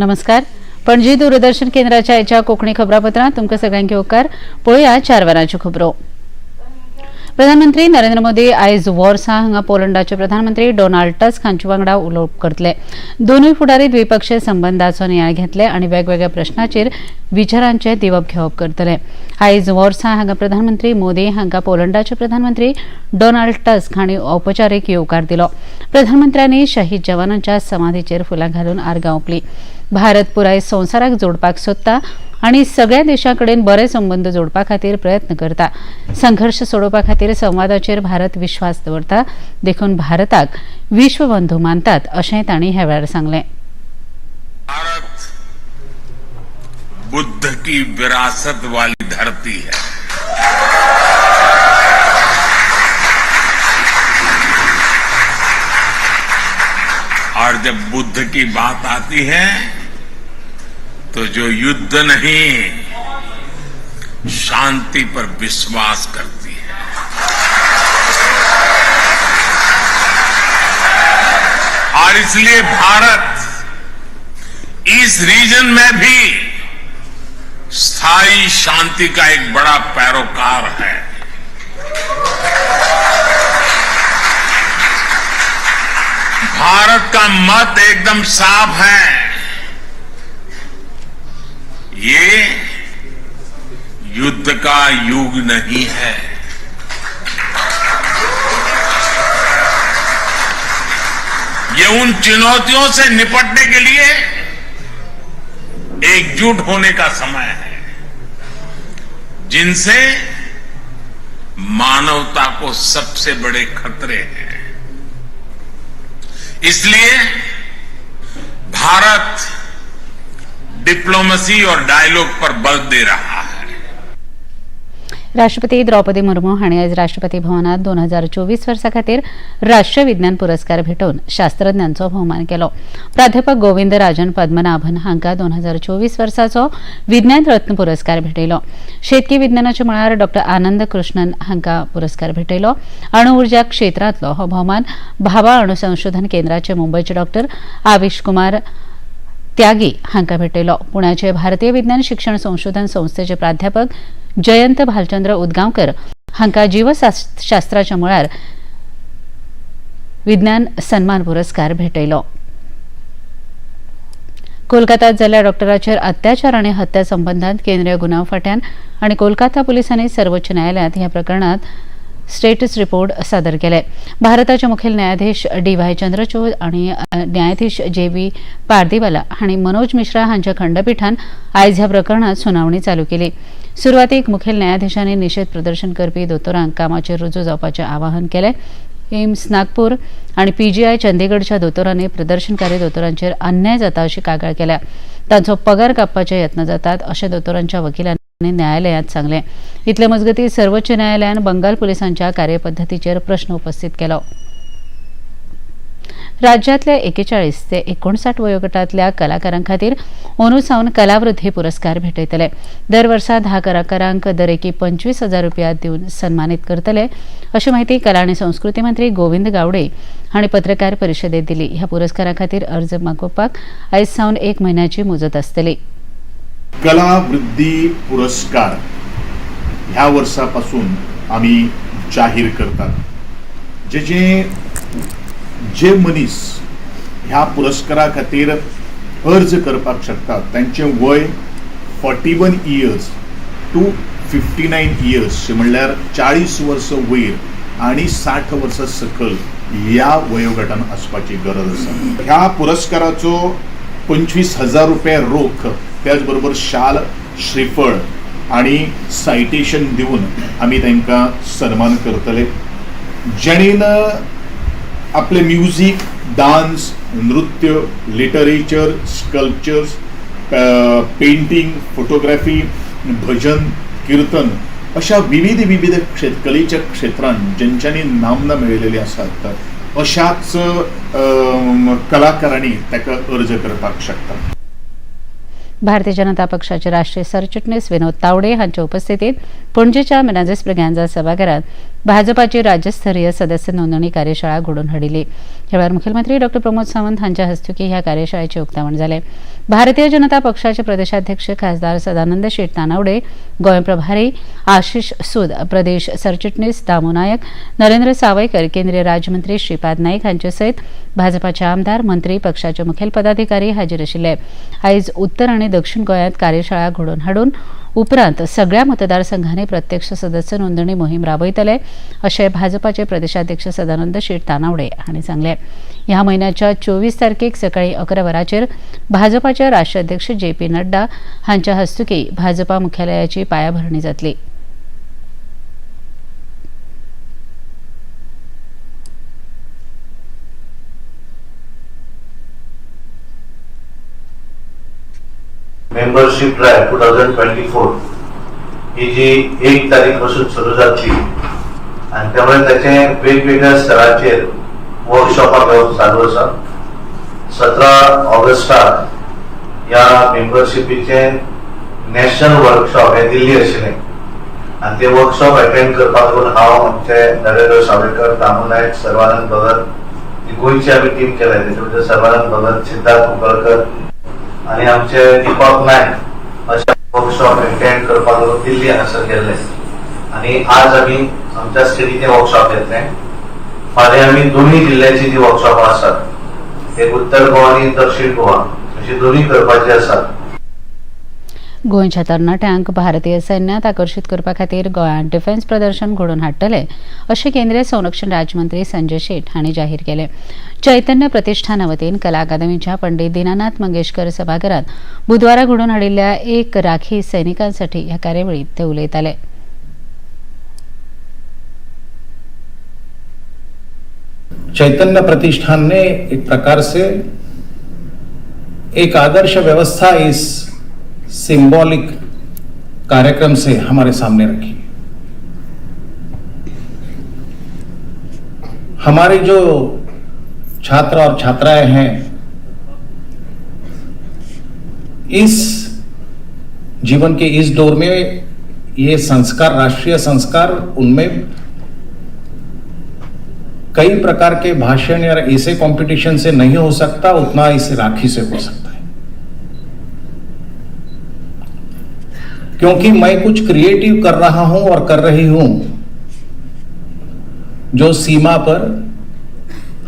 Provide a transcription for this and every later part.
नमस्कार. पणजी दूरदर्शन केंद्राच्या आयच्या कोंकणी खबरापत्रांत तुमकां सगळ्यांक येवकार. पळोवया 4 वरांच्यो खबरो. प्रधानमंत्री नरेंद्र मोदी आयज वॉर्सा हांगा पोलंडाचे प्रधानमंत्री डोनाल्ड टस्क हांचे वांगडा उलोवप करतले. दोनूय फुडारी द्विपक्षीय संबंदाचो नियाळ घेतले आनी वेगवेगळ्या प्रश्नाचेर विचारांचे दिवप घेवप करतले. आयज वॉर्सा हांगा प्रधानमंत्री मोदी हांकां पोलंडाचे प्रधानमंत्री डोनाल्ड टस्क हांणी औपचारीक येवकार दिलो. प्रधानमंत्र्यांनी शहीद जवानांच्या समाधीचेर फुलां घालून आर्गां ओंपली. भारत पुराय संवसाराक जोडपाक सोदता आनी सगळ्या देशां कडेन बरे संबंद जोडपा खातीर प्रयत्न करता. संघर्श सोडोवपा खातीर संवादाचेर भारत विश्वास दवरता, देखून भारताक विश्वबंधू मानतात अशें तांणी ह्या वेळार सांगलें. भारत बुद्ध की विरासत वाली धरती है. और जब बुद्ध की बात आती है तो जो युद्ध नहीं, शांति पर विश्वास करती है। और इसलिए भारत इस रीजन में भी स्थायी शांति का एक बड़ा पैरोकार है। भारत का मत एकदम साफ है, ये युद्ध का युग नहीं है। ये उन चुनौतियों से निपटने के लिए एकजुट होने का समय है जिनसे मानवता को सबसे बड़े खतरे हैं। इसलिए भारत डिप्लोमेसी और डायलॉग पर बल दे रहा है। राष्ट्रपती द्रौपदी मुर्मू हांणी आयज राष्ट्रपती भवनात 2024 वर्सा खातीर राष्ट्रीय विज्ञान पुरस्कार भेटोवन शास्त्रज्ञांचो भोवमान केलो. प्राध्यापक गोविंद राजन पद्मनाभन हांकां 2024 वर्साचो विज्ञान रत्न पुरस्कार भेटयलो. शेतकी विज्ञानाच्या मळार डॉ आनंद कृष्णन हांकां पुरस्कार भेटयलो. अणु उर्जा क्षेत्रांतलो हो भोवमान भाभा अणु संशोधन केंद्राचे मुंबयचे डॉ आविश कुमार त्यागी हांकां भेटयलो. पुण्याचे भारतीय विज्ञान शिक्षण संशोधन संस्थेचे प्राध्यापक जयंत भालचंद्र उदगांवकर हांकां जीवशास्त्राच्या मळार विज्ञान सन्मान पुरस्कार भेटयलो. कोलकातात जाल्ल्या डॉक्टराचेर अत्याचार आनी हत्या संबंदांत केंद्रीय गुन्यांव फांट्यान आनी कोलकाता पुलिसांनी सर्वोच्च न्यायालयांत ह्या प्रकरणांत स्टेटस रिपोर्ट सादर केले. भारताचे मुखेल न्यायाधीश डी वाय चंद्रचूड आनी न्यायाधीश जे व्ही पारदीवाला हांणी मनोज मिश्रा हांच्या खंडपीठान आयज ह्या प्रकरणात सुनावणी चालू केली. सुरवातीक मुखेल न्यायाधीशांनी निशेध प्रदर्शन करपी दोतोरांक कामाचेर रुजू जावपाचें आवाहन केलें. एम्स नागपूर आनी पीजीआय चंदीगडच्या दोतोरांनी प्रदर्शनकारी दोतोरांचेर अन्याय जाता अशी कागाळ केल्या. तांचो पगार कापपाचे यत्न जातात अशें दोतोरांच्या वकिलांनी न्यायालयांत सांगलें. इतले मजगतीं सर्वोच्च न्यायालयान बंगाल पुलिसांच्या कार्यपद्दतीचेर प्रश्न उपस्थित केलो. राज्यांतल्या 41 ते 59 वयोगटांतल्या कलाकारां खातीर अंदू सावन कलावृद्धी पुरस्कार भेटयतले. दर वर्सा 10 कलाकारांक दरेकी 25,000 रुपया दिवन सन्मानीत करतले अशी माहिती कला आनी संस्कृती मंत्री गोविंद गावडे हांणी पत्रकार परिशदेत दिली. ह्या पुरस्कारा खातीर अर्ज मागोवपाक आयज सावन 1 म्हयन्याची मुजत आसतली. कलावृद्धी पुरस्कार ह्या वर्सा पासून आमी जाहीर करतात. जे जे जे मनीस ह्या पुरस्कारा खातीर अर्ज करपाक शकतात तांचें वय 41 इयर्स टू 59 इयर्स, म्हणल्यार 40 वर्सां वयर आनी 60 वर्सां सकयल ह्या वयोगटान आसपाची गरज आसा. ह्या पुरस्काराचो 25,000 रुपया रोख, त्याच बरोबर शाल, श्रीफळ आनी सायटेशन दिवन आमी तांकां सन्मान करतले. जेणेन आपले म्युजीक, डान्स, नृत्य, लिटरेचर, स्कल्पचर्स, पेंटींग, फोटोग्राफी, भजन, कीर्तन अशा विविध विविध कलेच्या क्षेत्रांत ज्यांच्यांनी नामना मेळयलेली आसात अशाच कलाकारांनी ताका अर्ज करपाक शकता. भारतीय जनता पक्षाचे राष्ट्रीय सरचिटणीस विनोद तावडे हांच्या उपस्थितीत पणजेच्या मिनाझेस ब्रिगांजा सभाघरात भाजपाची राज्यस्तरीय सदस्य नोंदणी कार्यशाळा घडोवन हाडिल्ली. ह्या वेळार मुखेलमंत्री डॉ प्रमोद सावंत हांच्या हस्तुकीं ह्या कार्यशाळेचें उक्तावण जालें. भारतीय जनता पक्षाचे प्रदेशाध्यक्ष खासदार सदानंद शेट तानावडे, गोंय प्रभारी आशिष सूद, प्रदेश सरचिटणीस दामू नायक, नरेंद्र सावयकर, केंद्रीय राज्यमंत्री श्रीपाद नाईक हांचे सयत भाजपाचे आमदार, मंत्री, पक्षाचे मुखेल पदाधिकारी हाजीर आशिल्ले. आयज उत्तर आनी दक्षिण गोंयांत कार्यशाळा घडोवन हाडून उपरांत सगळ्या मतदारसंघांनी प्रत्यक्ष सदस्य नोंदणी मोहीम राबयतले अशें भाजपाचे प्रदेशाध्यक्ष सदानंद शेट तानावडे हांणी सांगलें. ह्या म्हयन्याच्या 24 तारखेक सकाळी 11 वरांचेर भाजपाचे राष्ट्राध्यक्ष जे पी नड्डा हांच्या हस्तुकीं भाजपा मुख्यालयाची पायाभरणी जातली. मेंबरशिप ड्रायव्ह 2024 ही जी 1 तारीख पासून सुरू जातली आनी त्यामुळे त्याचे वेगवेगळ्या स्तराचेर वर्कशॉपां घेवप चालू आसा. 17 ऑगस्टाक ह्या मेंबरशिपीचे नॅशनल वर्कशॉप हे दिल्ली आशिल्लें आनी ते वर्कशॉप अटेंड करपाक लागून हांव, आमचे नरेंद्र सावयकर, दामू नायक, सर्वानंद भगत, ही गोंयची आमी टीम केल्या. तेचे भितर सर्वानंद भगत, सिद्धार्थ कुंकळकर आनी आमचे दीपक नायक अशे वर्कशॉप अटेंड करपाक लागून दिल्ली हांगासर गेल्ले आनी आज आमी आमच्या स्टेटीचे वर्कशॉप घेतले. फाल्यां आमी दोनूय जिल्ह्याची जी वर्कशॉपां आसात, एक उत्तर गोवा आनी दक्षिण गोवा अशी दोनूय करपाची आसात. गोंयच्या तरणाट्यांक भारतीय सैन्यात आकर्शीत करपा खातीर गोंयांत डिफेन्स प्रदर्शन घडोवन हाडटले अशें केंद्रीय संरक्षण राज्यमंत्री संजय शेट हांणी जाहीर केलें. चैतन्य प्रतिष्ठाना वतीन कला अकादमीच्या पंडित दीनानाथ मंगेशकर सभाघरात बुधवारा घडोवन हाडिल्ल्या एक राखी सैनिकांसाठी ह्या कार्यावळीत ते उलयताले. चैतन्य प्रतिष्ठान ने एक प्रकार से एक आदर्श व्यवस्था इस सिंबॉलिक कार्यक्रम से हमारे सामने रखी. हमारे जो छात्र और छात्राएं हैं, इस जीवन के इस दौर में ये संस्कार, राष्ट्रीय संस्कार, उनमें कई प्रकार के भाषण या ऐसे कंपटीशन से नहीं हो सकता, उतना इस राखी से हो सकता है. क्योंकि मैं कुछ क्रिएटिव कर रहा हूं और कर रही हूं, जो सीमा पर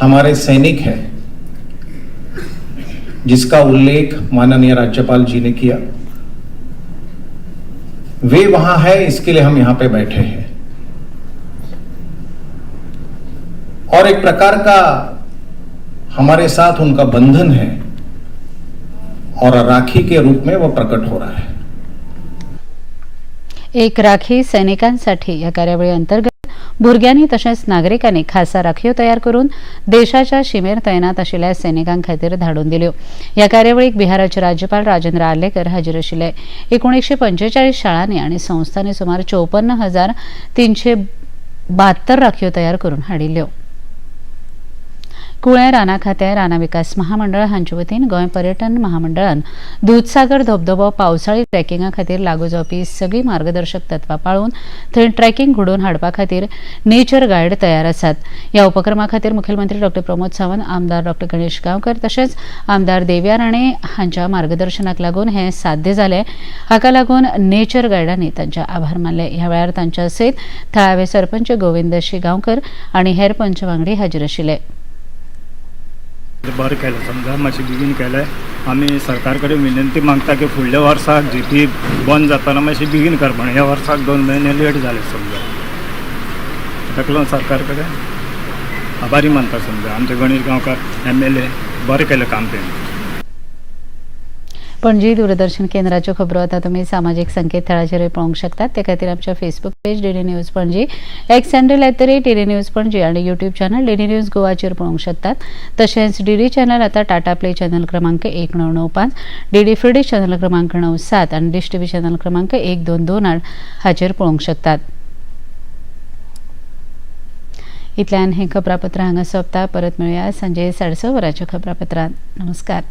हमारे सैनिक हैं, जिसका उल्लेख माननीय राज्यपाल जी ने किया, वे वहां है, इसके लिए हम यहां पे बैठे हैं. और एक प्रकार का हमारे साथ उनका बंधन है और राखी के रूप में वो प्रकट हो रहा है. एक राखी सैनिकांसाठी या कार्यावळी अंतर्गत भुरग्यांनी तशेंच नागरिकांनी खासा राखयो तयार करून देशाच्या शिमेर तैनात आशिल्ल्या सैनिकां खातीर धाडून दिल्यो. ह्या कार्यावळीक बिहाराचे राज्यपाल राजेंद्र आर्लेकर हाजीर आशिल्ले. 1945 शाळांनी आनी संस्थांनी सुमार 54,372 राखयो तयार करून हाडिल्ल्यो. कुळें राना खातें, राना विकास महामंडळ हांचे वतीन गोंय पर्यटन महामंडळान दुदसागर धबधबो पावसाळी ट्रेकिंगा खातीर लागू जावपी सगळीं मार्गदर्शक तत्वां पाळून थंय ट्रेकिंग घडोवन हाडपा खातीर नेचर गायड तयार आसात. ह्या उपक्रमा खातीर मुखेलमंत्री डॉ प्रमोद सावंत, आमदार डॉ गणेश गांवकर तशेंच आमदार देविया राणे हांच्या मार्गदर्शनाक लागून हें साध्य जालें. हाका लागून नेचर गायडांनी तांचे आभार मानले. ह्या वेळार तांच्या सयत थळावे सरपंच गोविंद शी गांवकर आनी हेर पंच वांगडी हाजीर आशिल्ले. बरें केलें, समजा मातशें बेगीन केलें. आमी सरकार कडेन विनंती मागता की फुडल्या वर्साक जीपी बंद जातना मातशें बेगीन करपा. ह्या वर्साक 2 म्हयने लेट जाले समजा, ताका लागून सरकार कडेन आभारी मानता समजा. आमचे गणेश गांवकार MLA बरें केलें काम तेणें. पणजी दूरदर्शन केंद्राच्यो खबरो आतां तुमी सामाजीक संकेतथळाचेरूय पळोवंक शकतात. ते खातीर आमच्या Facebook page DD news Panaji, X handle @DD news Panaji आनी यूट्यूब चॅनल डीडी न्यूज गोवाचेर पळोवंक शकतात. तशेंच डीडी चॅनल आतां टाटा प्ले चॅनल क्रमांक 1995, डीडी फ्री चॅनल क्रमांक 97 आनी डिश टीव्ही चॅनल क्रमांक 1228 हाचेर पळोवंक शकतात. इतल्यान हें खबरापत्र हांगा सोंपता. परत मेळुया सांजे 6:30 वरांच्या खबरापत्रांत. नमस्कार.